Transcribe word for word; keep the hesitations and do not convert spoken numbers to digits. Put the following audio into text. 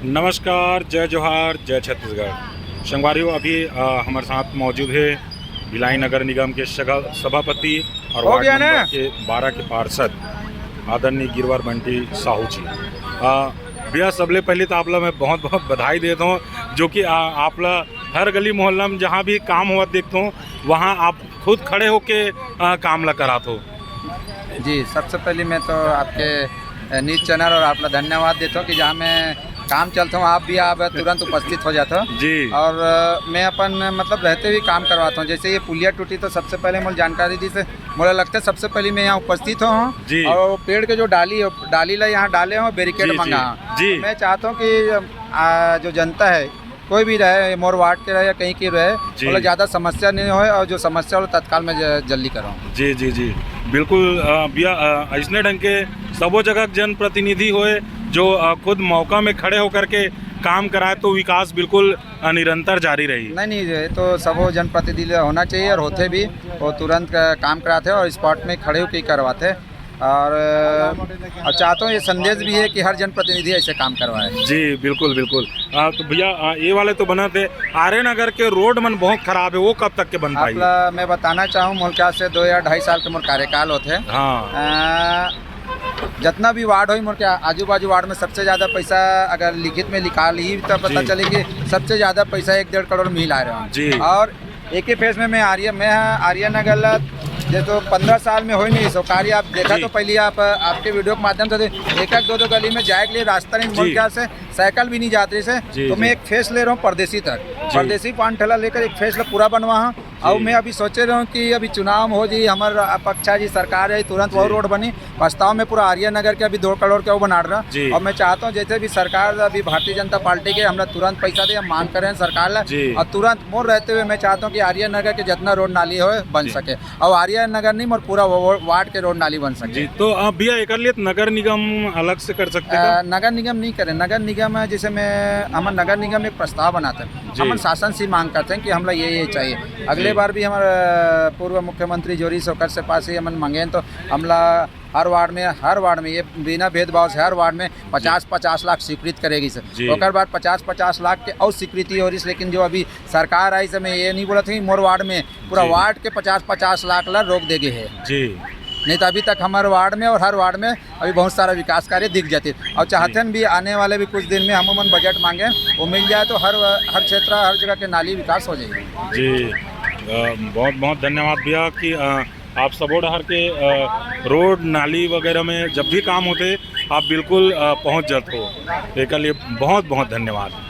नमस्कार, जय जोहार, जय छत्तीसगढ़। संगवारी हो, अभी, अ, हमर साथ मौजूद हे भिलाई नगर निगम के सगा-, सभापति और हो वार्ड गया ना? नंबर के बारह के पार्षद आदरणीय गिरवर बंटी साहू जी। अ, भैया, सबले पहले तो आप ला मैं बहुत-बहुत बधाई देत हूँ, जो कि, अ, आप ला हर गली मोहल्ला में जहाँ भी काम होवत देखत हूँ, वहाँ आप खुद खड़े होके, अ, काम ला करात हो। जी, सबसे पहले मैं तो आपके, अ, न्यूज़ चैनल और आप ला धन्यवाद देता हूँ कि जहाँ मैं काम चलता हूँ, आप भी आप तुरंत उपस्थित हो जाते हो। जी। और, अ, मैं अपन, मतलब, रहते हुए काम करवाता हूँ। जैसे ये पुलिया टूटी, तो सबसे पहले मोला जानकारी दी से मोला लगता है सबसे पहले मैं यहाँ उपस्थित हूँ। जी। और वो पेड़ के जो डाली है, डाली ला यहाँ डाले हो, बैरिकेड जी, जी, मंगा। जी। मैं चाहता हूँ कि, आ, जो जनता है, कोई भी रहे, मोर वार्ड के रहे या कहीं की रहे, जी। मतलब, ज़्यादा समस्या नहीं होए और जो समस्या हो, तत्काल में ज-, जल्दी करो। जी, जी, जी, बिल्कुल। अ, भैया, अ, अइसने ढंग के सबो जगह के जनप्रतिनिधि होए, जो, अ, खुद मौका में खड़े होकर के काम कराए, तो विकास बिल्कुल, अ, निरंतर जारी रही। नहीं, नहीं, ये तो सबो जनप्रतिनिधि ले होना चाहिए और होते भी, वो तुरंत का काम कराते हैं और स्पॉट में खड़े होके ही करवाते हैं। और, और चाहता हूँ, ये संदेश भी है कि हर जनप्रतिनिधि ऐसे काम करवाए। जी, बिल्कुल, बिल्कुल। आ, तो भैया, आ, ये वाले तो बना थे, आर्य नगर के रोड मन बहुत खराब है, वो कब तक के बन आप पाई? ला मैं बताना चाहूँ, मोर ख्याल से दो या ढाई साल के मोर कार्यकाल होते हैं। हाँ। आ, जितना भी वार्ड होई, मोर के आजू बाजू वार्ड में सबसे ज्यादा पैसा अगर लिखित में निकाल ही तो पता जी। चले कि सबसे ज्यादा पैसा एक डेढ़ करोड़ में ही ला रहे हैं। जी। और एक ही फेज में मैं आर्य, मैं आर्य नगर ला, जैसे पंद्रह साल में होई नहीं सो कार्य आप देखा जी। तो पहले आप, आपके वीडियो के माध्यम से दे-, एक एक दो दो गली में जाए के लिए रास्ता नहीं, जी। मोर ख्याल से साइकिल भी नहीं जाती से, जी, तो मैं जी। एक फेज ले रहा हूँ परदेसी तक। जी। परदेसी पान ठेला लेकर एक फेज ला पूरा बनवा हूँ। और जी। मैं अभी सोचे रहा हूँ कि अभी चुनाव हो जी, हमार पक्षा जी सरकार है, तुरंत वो जी। रोड बनी। वास्तव में पूरा आर्य नगर के अभी दो करोड़ के वो बना रहा। जी। और मैं चाहता हूँ जैसे भी सरकार अभी भारतीय जनता पार्टी के, हमरा तुरंत पैसा दे, हम मांग करें सरकार ला। जी। और तुरंत मोर रहते हुए मैं चाहता हूँ कि आर्य नगर के जितना रोड नाली हो बन जी। सके। और आर्य नगर नहीं, मोर पूरा वो-, वो वार्ड के रोड नाली बन सके। जी, तो आप भैया एकर लिए तो नगर निगम अलग से कर सकते अ, का? नगर निगम नहीं करे, नगर निगम है, जैसे मैं, हमर नगर निगम एक प्रस्ताव बनाते हैं, जी। हमन शासन से मांग करते हैं कि हमला ये, ये चाहिए। अगले जी। बार भी हमारे पूर्व मुख्यमंत्री जोरी सोकर से पास ही हमन मांगे हैं, तो हमला हर वार्ड में, हर वार्ड में ये बिना भेदभाव से हर वार्ड में जी। पचास पचास लाख स्वीकृत करेगी सर। जी। ओकर बाद पचास पचास लाख के और स्वीकृति हो रही, लेकिन जो अभी सरकार आई, से मैं ये नहीं बोला था कि मोर वार्ड में पूरा जी। वार्ड के पचास पचास लाख ला रोक देगे है। जी। नहीं तो अभी तक हमारे वार्ड में और हर वार्ड में अभी बहुत सारा विकास कार्य दिख जाते। और चाहते जी। हैं भी आने वाले भी कुछ दिन में हम मन बजट मांगे, वो मिल जाए तो हर, हर क्षेत्र, हर जगह के नाली विकास हो जाएगी। जी, अ, बहुत, बहुत धन्यवाद भैया कि, अ, आप सबो डहर के, अ, रोड, नाली वगैरह में जब भी काम होते, आप बिल्कुल, अ, पहुंच जाते हो। एकर लिए बहुत, बहुत धन्यवाद।